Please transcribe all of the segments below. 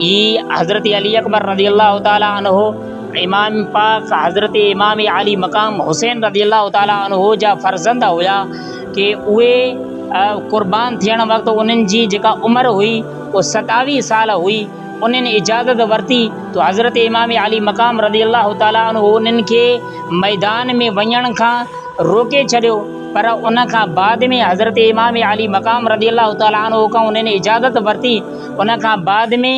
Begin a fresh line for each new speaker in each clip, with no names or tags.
هي حضرت علي اڪبر رضي الله تعالٰي عنه امام پاڪ حضرت امام عالي مقام حسين رضي الله تعالٰي عنه جا فرزند هيا ڪي اهي قربان ٿيڻ وقت انهن جي جيڪا عمر هئي اهو 27 سال هئي. انهن اجازت ورتي ته حضرت امام عالي مقام رضي الله تعالٰي عنه انهن کي ميدان ۾ وڃڻ کان روڪي ڇڏيو، پر ان کان بعد ۾ حضرت امام عالي مقام رضي الله تعالٰي عنه کان انهن اجازت ورتي. ان کان بعد ۾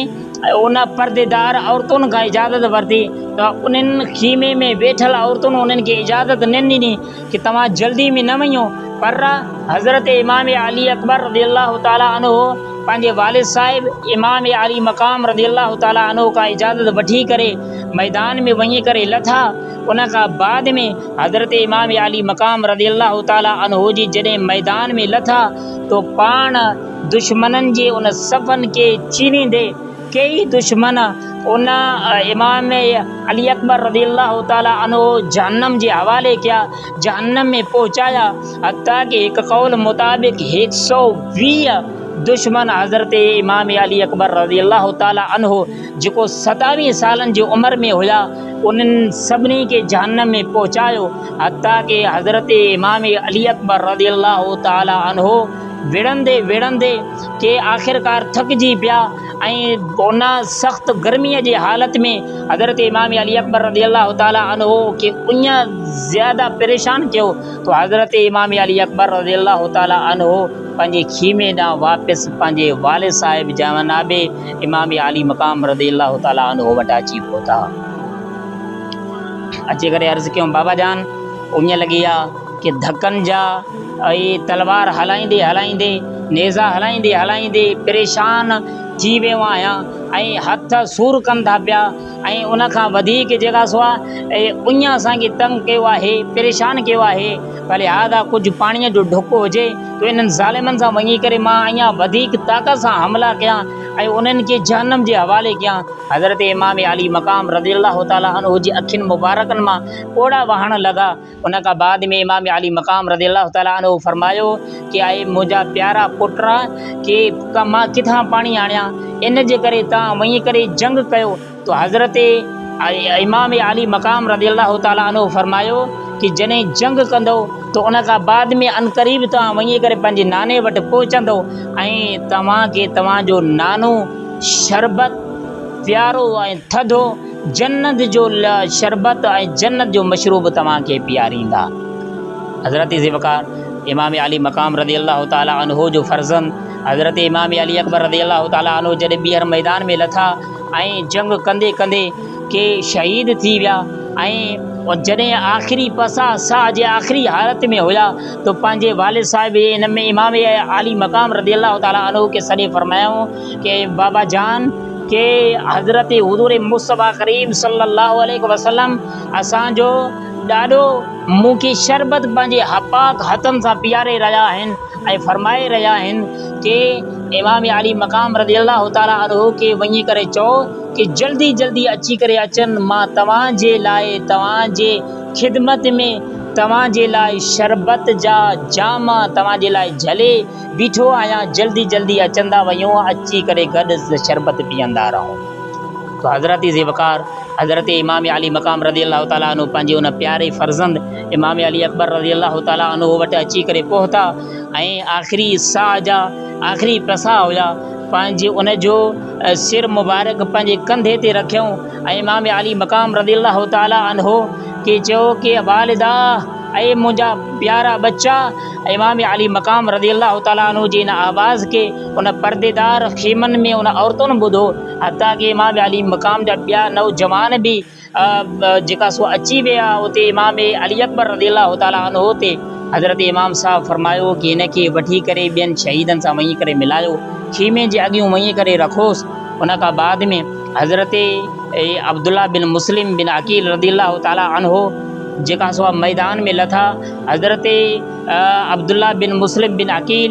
ان پرديدار عورتن کان اجازت ورتي ته انهن خيمي ۾ ويٺل عورتن انهن کي اجازت نه ڏني ڪي توهان جلدي ۾ نه وڃو، پر حضرت امام علي اڪبر رضي الله تعالٰي عنه پنهنجي والد صاحب امام عالي مقام رضي الله تعالٰي عنه کان اجازت وٺي ڪري ميدان ۾ وڃي ڪري لٿا. ان کان بعد ۾ حضرت امام عالي مقام رضي الله تعالٰي عنه جي جڏهن ميدان ۾ لٿا تو پاڻ دشمنن جي ان صفن کي چيريندي ڪيئي دشمن ان امام علي اڪبر رضي الله تعالٰي عنه جهنم جي حوالي ڪيا، جهنم ۾ پهچايا، حتيٰ ڪه هڪ قول مطابق هڪ سئو 20 دشمن حضرت امام علي اڪبر رضي الله تعالٰي عنه جيڪو 27 سالن جي عمر ۾ هيا انهن سڀني کي جهنم ۾ پهچايو، حتيٰ ڪه حضرت امام علي اڪبر رضي الله تعالٰي عنه وڙهندي وڙهندي ڪي آخرڪار ٿڪجي پيا ۽ ان سخت گرميء جي حالت ۾ حضرت امام علي اڪبر رضي الله تعالٰي عنه کي اڃ زياده پريشان ڪيو ته حضرت امام علي اڪبر رضي الله تعالٰي عنه پنهنجي خيمي ڏانهن واپس پنهنجي والد صاحب جناب امام عالي مقام رضي الله تعالٰي عنه وٽ اچي پهتا. اچي ڪري عرض ڪيو بابا جان اڃ لڳي آ. ڪي ڌڪن جا ۽ تلوار هلائيندي هلائيندي، نيزا هلائيندي هلائيندي پريشان ٿي ويو آهيان ۽ هٿ سور ڪن ٿا پيا ۽ ان کان وڌيڪ جيڪا سو آهي اڃ اسان کي تنگ ڪيو آهي، پريشان ڪيو آهي، فلهذا ڪجهه پاڻيء جو ڍڪ هجي ته انهن ظالمن سان وڃي ڪري مان اڃا وڌيڪ طاقت سان حملا ڪيان ۽ انهن کي جهنم جي حوالي ڪيان. حضرت امام عالي مقام رضي الله تعالٰي عنه جي اکين مبارڪن مان ڳوڙها وهڻ لڳا. ان کان بعد ۾ امام عالي مقام رضي الله تعالٰي عنه فرمايو ڪي اي منهنجا پيارا پٽ ڪي مان ڪٿان پاڻي آڻيان، ان جي ڪري توهان وڃي ڪري جنگ ڪيو. ته حضرت امام عالي مقام رضي الله تعالٰي عنه فرمايو ڪي جڏهن جنگ ڪندؤ ته ان کان بعد ۾ عنقريب توهان وڃي ڪري پنهنجي ناني وٽ پهچندؤ ۽ توهان کي توهان جو نانو شربت پيارو ۽ ٿڌو جنت جو شربت ۽ جنت جو مشروب توهان کي پياريندا. حضرت ذي وقار امام عالي مقام رضي الله تعالٰي عنه جو فرزند حضرت امام علي اڪبر رضي الله تعالٰي عنه جڏهن ٻيهر ميدان ۾ لٿا ۽ جنگ ڪندي ڪندي ڪي شهيد ٿي ويا ۽ جڏهن آخري پساهه ساهه جي آخري حالت ۾ هيا ته پنهنجي والد صاحب ان ۾ امام عالي مقام رضي الله تعالٰي عنه کي سڏي فرمايائون ڪي بابا جان! ڪي حضرت حضور مصطفيٰ ڪريم صلّي اللّٰه عليه وسلّم اسان جو ڏاڏو مون کي شربت پنهنجي پاڪ هٿن سان پياري رهيا آهن ۽ فرمائي رهيا آهن ڪي امام عالي مقام رضي الله تعالٰي عنه کي وڃي ڪري چئو ڪي جلدي جلدي اچي ڪري اچن مان توهان جي لاء توهان جي خدمت ۾ توهان جي لاء شربت جا جام توهان جي لاء جهلي بيٺو آهيان، جلدي جلدي اچندا وڃو، اچي ڪري گڏ شربت پيئندا رهون. ته حضرت ذي وقار حضرت امام عالي مقام رضي الله تعالٰي عنه پنهنجي ان پياري فرزند امام علي اڪبر رضي الله تعالٰي عنه وٽ اچي ڪري پهتا ۽ آخري ساهه جا آخري پساهه هيا، پنهنجي ان جو سر مبارڪ پنهنجي ڪنڌي تي رکيائون ۽ امام عالي مقام رضي الله تعالٰي عنه کي چيو ڪي والده! اي منهنجا پيارا ٻچا! امام عالي مقام رضي الله تعالٰي عنه جي ان آواز کي ان پرديدار خيمن ۾ ان عورتن ٻڌو، حتيٰ ڪه امام عالي مقام جا ٻيا نوجوان به جيڪا سو اچي ويا اتي امام علي اڪبر رضي الله تعالٰي عنه تي حضرت امام صاحب فرمايو ڪه هن کي وٺي ڪري ٻين شهيدن سان وڃي ڪري ملايو، خيمي جي اڳيون وڃي ڪري رکوس. ان کان بعد ۾ حضرت عبدالله بن مسلم بن عقيل رضي الله تعالٰي عنه جيڪا سو ميدان ۾ لٿا، حضرت عبدالله بن مسلم بن عقيل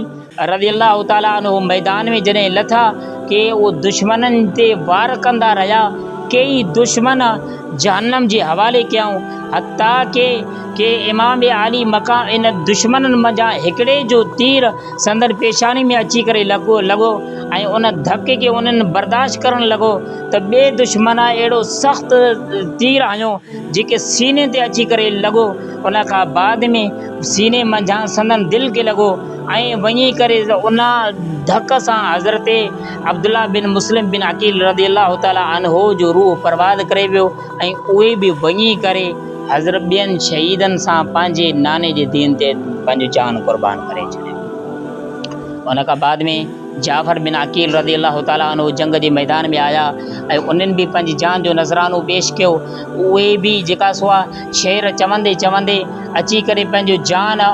رضي الله تعالٰي عنه ميدان ۾ جڏهن لٿا ڪي اهو دشمنن تي وار ڪندا رهيا، ڪيئي دشمن جهنم جي حوالي ڪيائون، حتيٰ ڪي ڪي امام عالي مقام ان دشمنن منجهان هڪڙي جو تير سندن پيشاني ۾ اچي ڪري لڳو ۽ ان ڌڪ کي انهن برداشت ڪرڻ لڳو ته ٻئي دشمن اهڙو سخت تير هنيو جيڪي سيني تي اچي ڪري لڳو ان کان بعد ۾ سيني منجهان سندن دل کي لڳو ۽ وڃي ڪري ان ڌڪ سان حضرت عبدالله بن مسلم بن عقيل رضي الله تعالٰي عنه جو روح پرواز ڪري ويو ۽ اهي به وڃي ڪري حضرت ٻين شهيدن سان پنهنجي ناني جي دين تي پنهنجو جان قربان ڪري ڇڏيو. ان کان بعد ۾ جعفر بن عقيل رضي الله تعالٰي عنه جنگ جي ميدان ۾ آيا ۽ انهن به پنهنجي جان جو نذرانو پيش ڪيو. اهي به جيڪا سو شعر چوندي چوندي اچي ڪري پنهنجو جان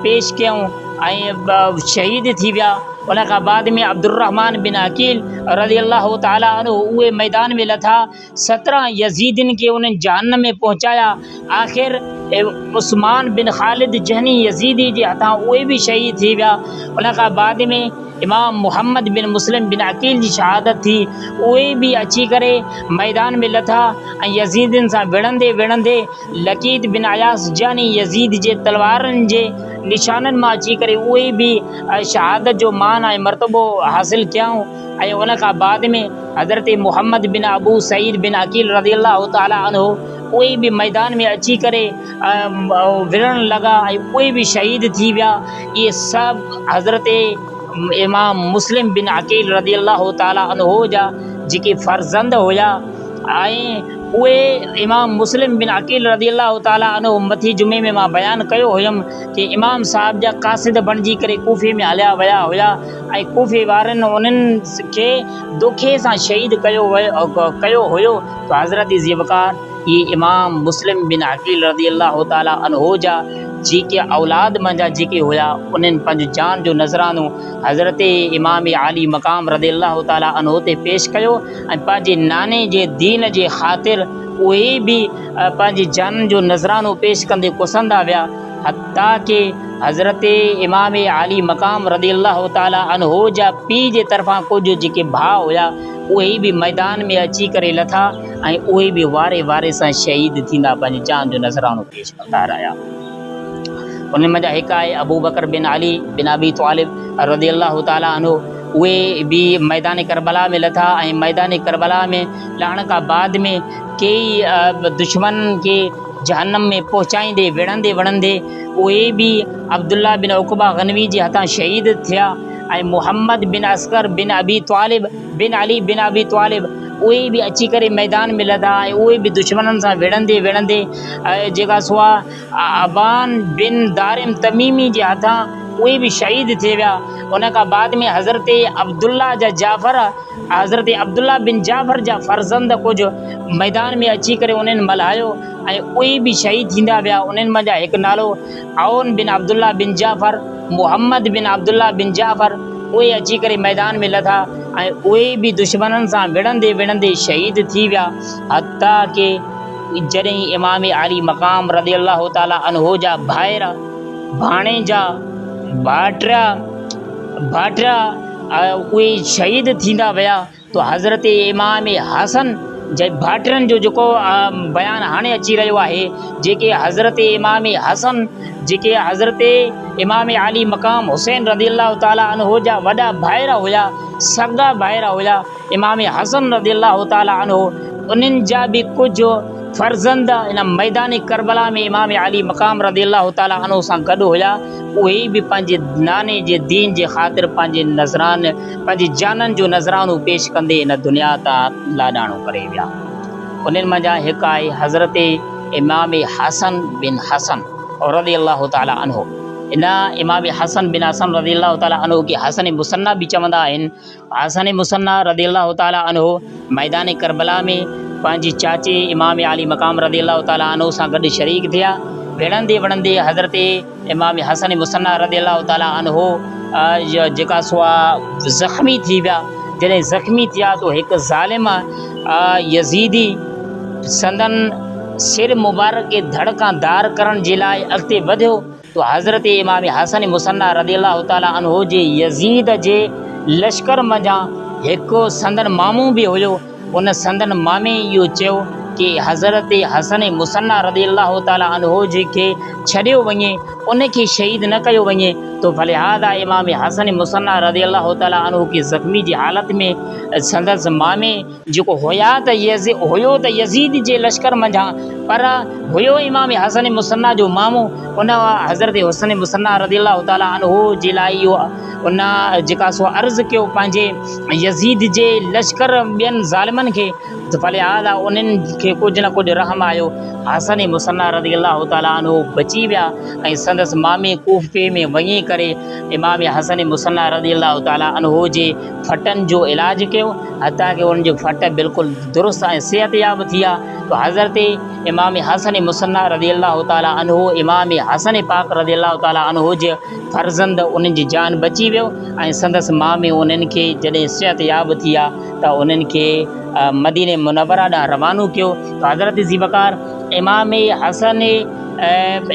پيش ڪيائون ۽ شهيد ٿي ويا. ان کان بعد ۾ عبدالرحمان بن عقيل رضي الله تعالٰي عنه اهي ميدان ۾ لٿا، 17 يزيدين کي انهن جهنم ۾ پهچايا، آخر عثمان بن خالد جهني يزيدي جي هٿان اهي به شهيد ٿي ويا. ان کان بعد ۾ امام محمد بن مسلم بن عقيل جي شهادت ٿي، اهي به اچي ڪري ميدان ۾ لٿا ۽ يزيدين سان وڙهندي وڙهندي لقيط بن اياس جهني يزيد جي تلوارن جي نشانن مان اچي ڪري اهي به شهادت جو مان ۽ مرتبو حاصل ڪيائون ۽ ان کان بعد ۾ حضرت محمد بن ابو سعيد بن عقيل رضي الله تعالٰي عنه اهي به ميدان ۾ اچي ڪري وڙهڻ لڳا ۽ اهي به شهيد ٿي ويا. اهي سڀ حضرت امام مسلم بن عقيل رضي الله تعالٰي عنه جا جيڪي فرزند هيا ۽ اهي امام مسلم بن عقيل رضي الله تعالٰي عنه مٿي جمعي ۾ مان بيان ڪيو هيم ڪي امام صاحب جا قاصد بڻجي ڪري ڪوفي ۾ هليا ويا هيا ۽ ڪوفي وارن انهن کي دوکي سان شهيد ڪيو ويو ڪيو هيو ته حضرت ذي وقار اهي امام مسلم بن عقيل رضي الله تعالٰي عنه جا جيڪي اولاد منجهان جيڪي هيا انهن پنهنجو جان جو نذرانو حضرت امام عالي مقام رضي الله تعالٰي عنه تي پيش ڪيو ۽ پنهنجي ناني جي دين جي خاطر اهي به پنهنجي جانن جو نذرانو پيش ڪندي ڪسندا ويا حتيٰ ڪه حضرت امام عالي مقام رضي الله تعالٰي عنه جا پيء جي طرفان ڪجهه جيڪي ڀاء هيا اهي به ميدان ۾ اچي ڪري لٿا ۽ اهي به واري واري سان شهيد ٿيندا پنهنجي جان جو نذرانو پيش ڪندا رهيا. انهن منجهان هڪ آهي ابوبڪر بن علي بن ابي طالب رضي الله تعالٰي عنه اهي به ميدان ڪربلا ۾ لٿا ۽ ميدان ڪربلا ۾ لهڻ کان بعد ۾ ڪيئي دشمنن کي جهنم ۾ پهچائيندي وڙهندي وڙهندي اهي به عبدالله بن عقبه غنوي جي هٿان شهيد ٿيا ۽ محمد بن عسڪر بن ابي طالب بن علي بن ابي طالب اهي به اچي ڪري ميدان ۾ لٿا ۽ اهي به دشمنن سان وڙهندي وڙهندي جيڪا سو ابان بن دارم تميمي جي هٿان اهي به شهيد ٿي ويا. ان کان بعد ۾ حضرت عبدالله جا جعفر، حضرت عبدالله بن جعفر جا فرزند ڪجهه ميدان ۾ اچي ڪري انهن ملهايو ۽ اهي به شهيد ٿيندا ويا. انهن منجهان هڪ نالو عون بن عبدالله بن جعفر، محمد بن عبدالله بن جعفر اهي اچي ڪري ميدان ۾ لٿا ۽ اهي به دشمنن سان وڙهندي وڙهندي شهيد ٿي ويا. حتيٰ ڪه جڏهن امام عالي مقام رضي الله تعالٰي عنه جا ڀائر، ڀاڻيجا، ڀائٽيا، ڀائٽيا اهي شهيد ٿيندا ويا ته حضرت امام حسن جي ڀائٽين جو جيڪو بيان هاڻي اچي رهيو آهي جيڪي حضرت امام حسن جيڪي حضرت امام عالي مقام حسين رضي الله تعالٰي عنه جا وڏا ڀائر هيا، سڳا ڀائر هيا. امام حسن رضي الله تعالٰي عنه انهن جا به ڪجهه فرزند ان ميدان ڪربلا ۾ امام عالي مقام رضي الله تعالٰي عنه سان گڏ هيا اهي به پنهنجي ناني جي دين جي خاطر پنهنجي نذران پنهنجي جانن جو نذرانو پيش ڪندي هن دنيا تان لاڏاڻو ڪري ويا انهن منجهان هڪ آهي حضرت امام حسن بن حسن رضي الله تعالٰي عنه ان امام حسن بن حسن رضي الله تعالٰي عنه کي حسن مثنيٰ به چوندا آهن. حسن مثنيٰ رضي الله تعالٰي عنه ميدان ڪربلا ۾ پنهنجي چاچي امام عالي مقام رضي الله تعالٰي عنه سان گڏ شريڪ ٿيا. وڙهندي وڙهندي حضرت امام حسن مثنيٰ رضي الله تعالٰي عنه جيڪا سو زخمي ٿي ويا. جڏهن زخمي ٿيا ته هڪ ظالم يزيدي سندن سر مبارڪ کي ڌڙ کان ڌار ڪرڻ جي لاء اڳتي وڌيو. ته حضرت امام حسن مثنيٰ رضي الله تعالٰي عنه جي يزيد جي لشڪر منجهان هڪ سندن مامو به هيو، ان سندن مامي اهو چيو ڪي ڪي حضرت حسن مثنيٰ رضي الله تعالٰي عنه جي کي ڇڏيو وڃي، ان کي شهيد نه ڪيو وڃي، تو فلهذا امام حسن مثنيٰ رضي الله تعالٰي عنه کي زخمي جي حالت ۾ سندس مامي جيڪو هيا ته هيو ته يزيد جي لشڪر منجهان پر هيو امام حسن مثنيٰ جو مامو، ان حضرت حسن مثنيٰ رضي الله تعالٰي عنه جي لاء اهو ان جيڪا سو عرض ڪيو پنهنجي يزيد جي لشڪر ٻين ظالمن کي ته فلهذا انهن کي ڪجهه نه ڪجهه رحم آيو. حسن مثنيٰ رضي الله تعالٰي عنه بچي ويا ۽ سندس مامي ڪوفي ۾ وڃي ڪري امام حسن مثنيٰ رضي الله تعالٰي عنه جي ڦٽن جو علاج ڪيو، حتيٰ ڪه انهن جو ڦٽ بلڪل درست ۽ صحت ياب ٿي ويا ته حضرت امام حسن مثنيٰ رضي الله تعالٰي عنه امام حسن پاڪ رضي الله تعالٰي عنه جي فرزند انهن جي جان بچي ويو ۽ سندس مامي انهن کي جڏهن صحت ياب ٿي ويا ته انهن کي مديني منوره ڏانهن روانو ڪيو ته حضرت ذي وقار امام حسن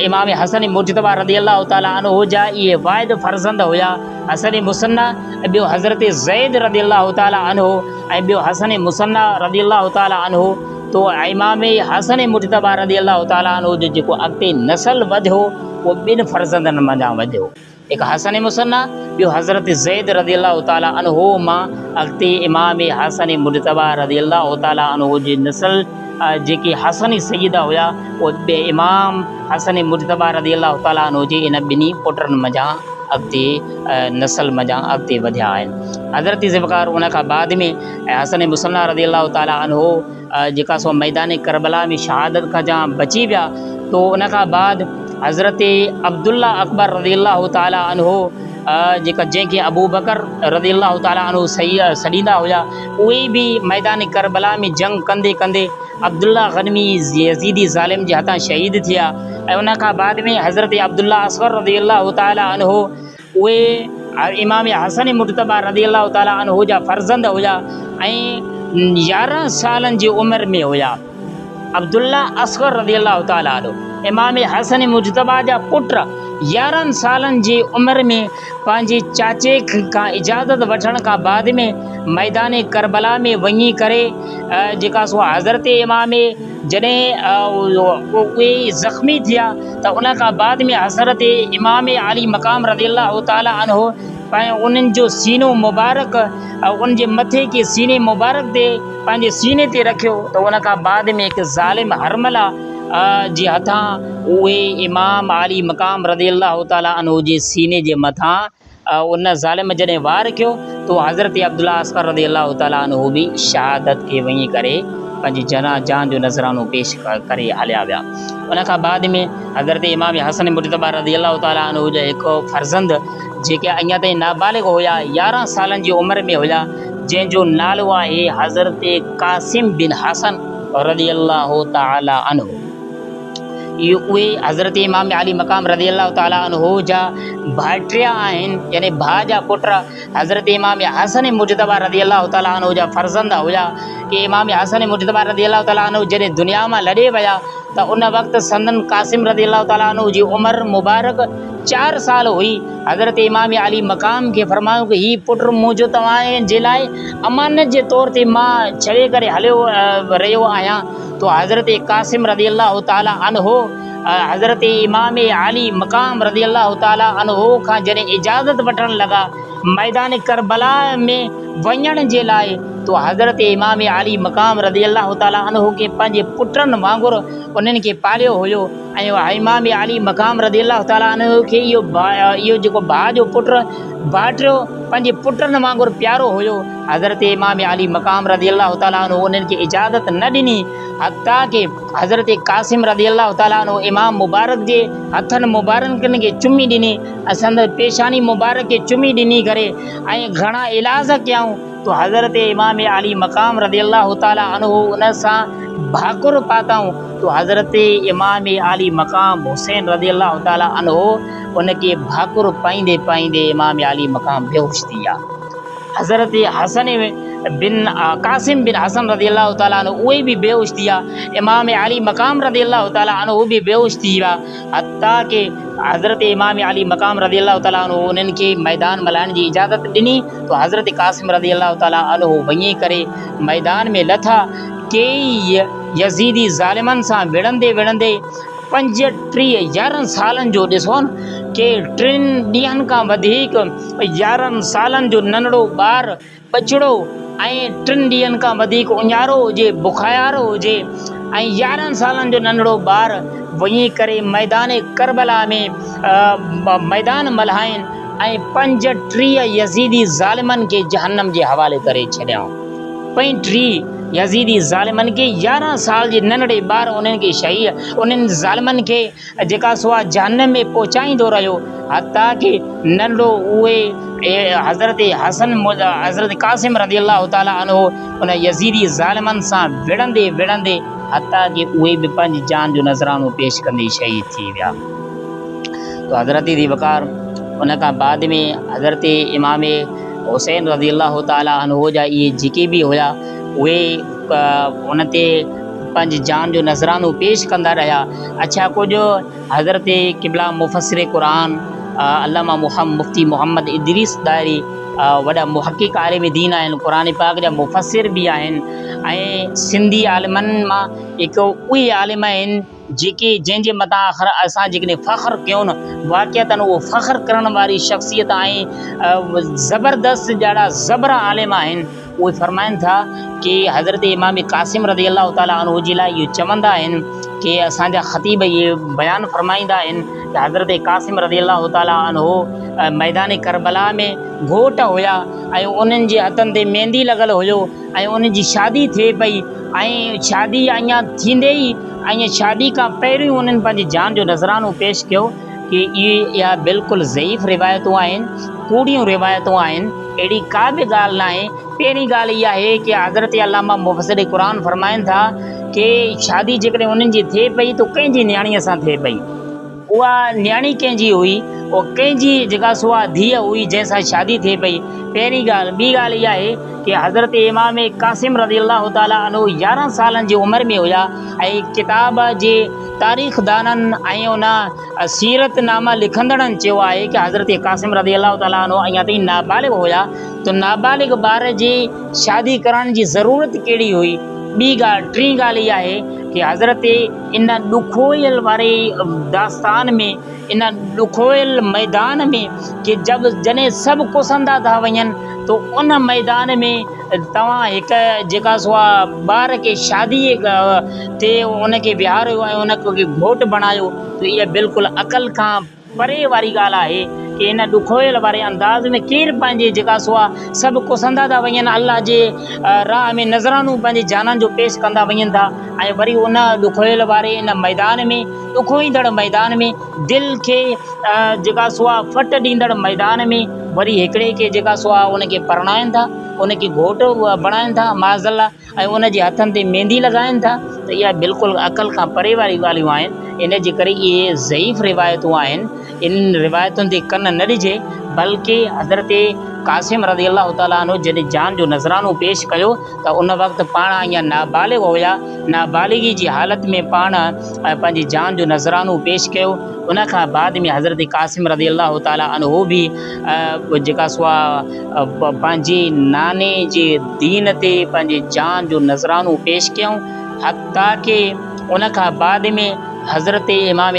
امام حسن مجتبيٰ رضي الله تعالٰي عنه جا اهي واحد فرزند هيا، حسن مثنيٰ ۽ ٻيو حضرت زيد رضي الله تعالٰي عنه ۽ ٻيو حسن مثنيٰ رضي الله تعالٰي عنه. تو امام حسن مجتبيٰ رضي الله تعالٰي عنه جو جيڪو اڳتي نسل وڌيو اهو ٻن فرزندن منجهان وڌيو. هڪ حسن مثنيٰ، ٻيو حضرت زيد رضي الله تعالٰي عنه مان اڳتي امام حسن مجتبيٰ رضي الله تعالٰي عنه جي نسل جيڪي حسني سيده هيا اهي امام حسن مجتبيٰ رضي الله تعالٰي عنه جي ان ٻنهي پٽن منجهان اڳتي نسل منجهان اڳتي وڌيا آهن. حضرت ذوالفقار ان کان بعد ۾ حسن مثنيٰ رضي الله تعالٰي عنه جيڪا سو ميدان ڪربلا ۾ شهادت کان جان بچي ويا تو ان کان بعد حضرت عبدالله اڪبر رضي الله تعالٰي عنه جيڪا جنهن کي ابوبڪر رضي الله تعالٰي عنه سڏيندا هيا اهي به ميدان ڪربلا ۾ جنگ ڪندي ڪندي عبدالله غنمي يزيدي ظالم جي هٿان شهيد ٿيا ۽ ان کان بعد ۾ حضرت عبدالله اصغر رضي الله تعالٰي عنه اهي امام حسن مجتبيٰ رضي الله تعالٰي عنه جا فرزند هيا ۽ 11 سالن جي عمر ۾ هيا. عبدالله اصغر رضي الله تعالٰي عنه امام حسن مجتبيٰ جا پٽ 11 سالن جي عمر ۾ پنهنجي چاچي کان اجازت وٺڻ کان بعد ۾ ميدان ڪربلا ۾ وڃي ڪري جيڪا سو حضرت امام جڏهن اهي زخمي ٿيا ته ان کان بعد ۾ حضرت امام عالي مقام رضي الله تعالٰي عنه انهن جو سينو مبارڪ ان جي مٿي کي سيني مبارڪ تي پنهنجي سيني تي رکيو ته ان کان بعد ۾ هڪ ظالم حرمله جي هٿان اهي امام عالي مقام رضي الله تعالٰي عنه جي سيني جي مٿان ان ظالم جڏهن وار ڪيو ته حضرت عبدالله اصغر رضي الله تعالٰي عنه به شهادت کي وڃي ڪري پنهنجي جان جو نذرانو پيش ڪري هليا ويا. ان کان بعد ۾ حضرت امام حسن مجتبيٰ رضي الله تعالٰي عنه جا هڪ فرزند جيڪي اڃا تائين نابالغ هيا، 11 سالن جي عمر ۾ هيا، جنهن جو نالو آهي حضرت قاسم بن حسن رضي الله تعالٰي عنه. اهي حضرت امام عالي مقام رضي الله تعالٰي عنه جا ڀائٽيا آهن، يعني ڀاء جا پٽ حضرت امام حسن مجتبيٰ رضي الله تعالٰي عنه جا فرزند هيا. ڪي امام حسن مجتبيٰ رضي الله تعالٰي عنه جڏهن دنيا مان لڏي ويا ته ان وقت سندن قاسم رضي الله تعالٰي عنه جي عمر مبارڪ 4 سال هئي. حضرت امام عالي مقام کي فرمايو ڪي هي پٽ منهنجو توهان جي لاء امانت جي طور تي مان ڇڏي ڪري هليو رهيو آهيان. تو حضرت قاسم رضي الله تعالٰي عنه حضرت امام عالي مقام رضي الله تعالٰي عنه کان جڏهن اجازت وٺڻ لڳا ميدان ڪربلا ۾ وڃڻ جي لاء تو حضرت امام عالي مقام رضي الله تعالٰي عنه کي پنهنجي پٽن وانگر انهن کي پاليو هيو ۽ امام عالي مقام رضي الله تعالٰي عنه کي اهو جيڪو ڀاء جو پٽ ڀائٽيو پنهنجي پٽن وانگر پيارو هيو. حضرت امام عالي مقام رضي الله تعالٰي عنه انهن کي اجازت نه ڏني، حتيٰ ڪه حضرت قاسم رضي الله تعالٰي عنه امام مبارڪ جي هٿن مبارڪن کي چمي ڏني ۽ سندس پيشاني مبارڪ کي چمي ڏني ڪري ۽ گهڻا ايلاز ڪيائون ته حضرت امام عالي مقام رضي الله تعالٰي عنه ان سان ڀاڪر پاتائون ته حضرت امام عالي مقام حسين رضي الله تعالٰي عنه ان کي ڀاڪر پائيندي پائيندي امام عالي مقام بيهوش ٿي ويا. حضرت حسن بن قاسم بن حسن رضي الله تعالٰي عنه اهي به بيهوش ٿي ويا. امام عالي مقام رضي الله تعالٰي عنه به بيهوش ٿي ويا. حتيٰ ڪه حضرت امام عالي مقام رضي الله تعالٰي عنه انهن کي ميدان ملهائڻ جي اجازت ڏني ته حضرت قاسم رضي الله تعالٰي عنه وڃي ڪري ميدان ۾ لٿا. ڪيئي يزيدي ظالمن سان وڙهندي وڙهندي 35 يارهن سالن جو ڏسو نه ڪي ٽن ڏينهن کان وڌيڪ 11 سالن جو ننڍڙو ٻار ٻچڙو ۽ ٽن ڏينهن کان وڌيڪ اڃارو هجي بکايارو هجي ۽ 11 سالن جو ننڍڙو ٻار وڃي ڪري ميدان ڪربلا ۾ ميدان ملهائين ۽ 35 يزيدي ظالمن کي جهنم جي حوالي ڪري ڇڏيائون. 35 يزيدي ظالمن کي 11 سال جي ننڍڙي ٻار انهن کي شهيد انهن ظالمن کي جيڪا سو آ جهنم ۾ پهچائيندو رهيو حتيٰ ڪه ننڍڙو اهي حضرت حسن حضرت قاسم رضي الله تعالٰي عنه ان يزيدي ظالمن سان وڙهندي وڙهندي حتيٰ ڪه اهي به پنهنجي جان جو نذرانو پيش ڪندي شهيد ٿي ويا. تو حضرت ذي وقار ان کان بعد ۾ حضرت امام حسين رضي الله تعالٰي عنه جا اهي جيڪي به هيا اهي ان تي پنهنجي جان جو نذرانو پيش ڪندا رهيا. اڇا ڪجهه حضرت قبله مفسر قرآن علامه مفتي محمد ادريس ڏاهري وڏا محقق عالم دين آهن، قرآن پاڪ جا مفسر به آهن ۽ سنڌي عالمن مان هڪ اهي عالم آهن جيڪي جنهن جي متان آخر اسان جيڪڏهن فخر ڪيون نه واقعتاً اهو فخر ڪرڻ واري شخصيت ۽ زبردست جهڙا زبر عالم آهن اهي فرمائن ٿا ڪي حضرت امام قاسم رضي الله تعالٰي عنه جي لاء اهو چوندا آهن ڪي اسان جا خطيب اهي بيان فرمائيندا آهن ته حضرت قاسم رضي الله تعالٰي عنه ميدان ڪربلا ۾ گهوٽ هيا ۽ انهن جي هٿن تي ميندي لڳل هيو ۽ انهن جي شادي ٿئي پئي ۽ شادي اڃا ٿيندي ئي ۽ شادي کان پهريون انهن پنهنجي جان جو نذرانو پيش ڪيو ڪي اهي اها بلڪل ضعيف روايتون آهن ڪوڙيون روايتون آهن اهڙي ڪا به ڳالهه ناهي پهرين ڳالهه اها آهي ڪي حضرت علامه مفسر قرآن فرمائن ٿا ڪي شادي جيڪڏهن انهن جي ٿئي پئي ته ڪنهن جي نياڻيء سان ٿئي پئي اها نياڻي ڪنهن جي هئي اها ڪنهن جي جيڪا سو اها ڌيء هئي جنهن سان شادي ٿئي پئي پهرين ڳالهه ٻي ڳالهه اها آهي ڪي حضرت امام قاسم رضي الله تعالٰي عنه 11 سالن جي عمر ۾ هيا ۽ ڪتاب جي تاريخ دانن ۽ ان سيرت نامه لکندڙن چيو آهي ڪي حضرت قاسم رضي الله تعالٰي عنه اڃا تائين نابالغ هيا ته نابالغ ٻار جي شادي ڪرڻ جي ضرورت ڪهڙي هئي ٻي ڳالهه ٽين ڳالهه اها آهي ڪي حضرت ان ڏکويل واري داستان ۾ ان ڏکويل ميدان ۾ ڪي جب جڏهن سڀ ڪسندا ٿا وڃن تو ان ميدان ۾ توهان هڪ جيڪا سو آ ٻار کي شادي تي ان کي ويهاريو ۽ ان کي گهوٽ بڻايو ته اها بلڪل عقل کان پري واري ڳالهه آهي ڪي ان ڏکويل واري انداز ۾ ڪير پنهنجي جيڪا سو آ سڀ ڪسندا ٿا وڃن الله جي راهه ۾ نذرانو پنهنجي جانن جو پيش ڪندا وڃن ٿا ۽ وري ان ڏکويل واري ان ميدان ۾ ڏکوئيندڙ ميدان ۾ دل کي جيڪا سو آ ڦٽ ڏيندڙ ميدان ۾ وري هڪڙي کي جيڪا سو آ ان کي پرڻائن ٿا ان کي گهوٽ بڻائن ٿا معاذ الله ۽ ان جي هٿن تي ميندي لڳائن ٿا ته اها بلڪل عقل کان پري واريون ڳالهيون آهن ان جي ڪري اهي ضعيف روايتون آهن انهن روايتن تي ڪن نه ڏجي بلڪه حضرت قاسم رضي الله تعالٰي عنه جڏهن جان جو نذرانو پيش ڪيو ته ان وقت پاڻ اڃا نابالغ هيا، نابالغي جي حالت ۾ پاڻ پنهنجي جان جو نذرانو پيش ڪيو، ان کان بعد ۾ حضرت قاسم رضي الله تعالٰي عنه به جيڪا سو پنهنجي ناني جي دين تي پنهنجي جان جو نذرانو پيش ڪيائون، حتيٰ ڪه ان کان بعد ۾ حضرت امام.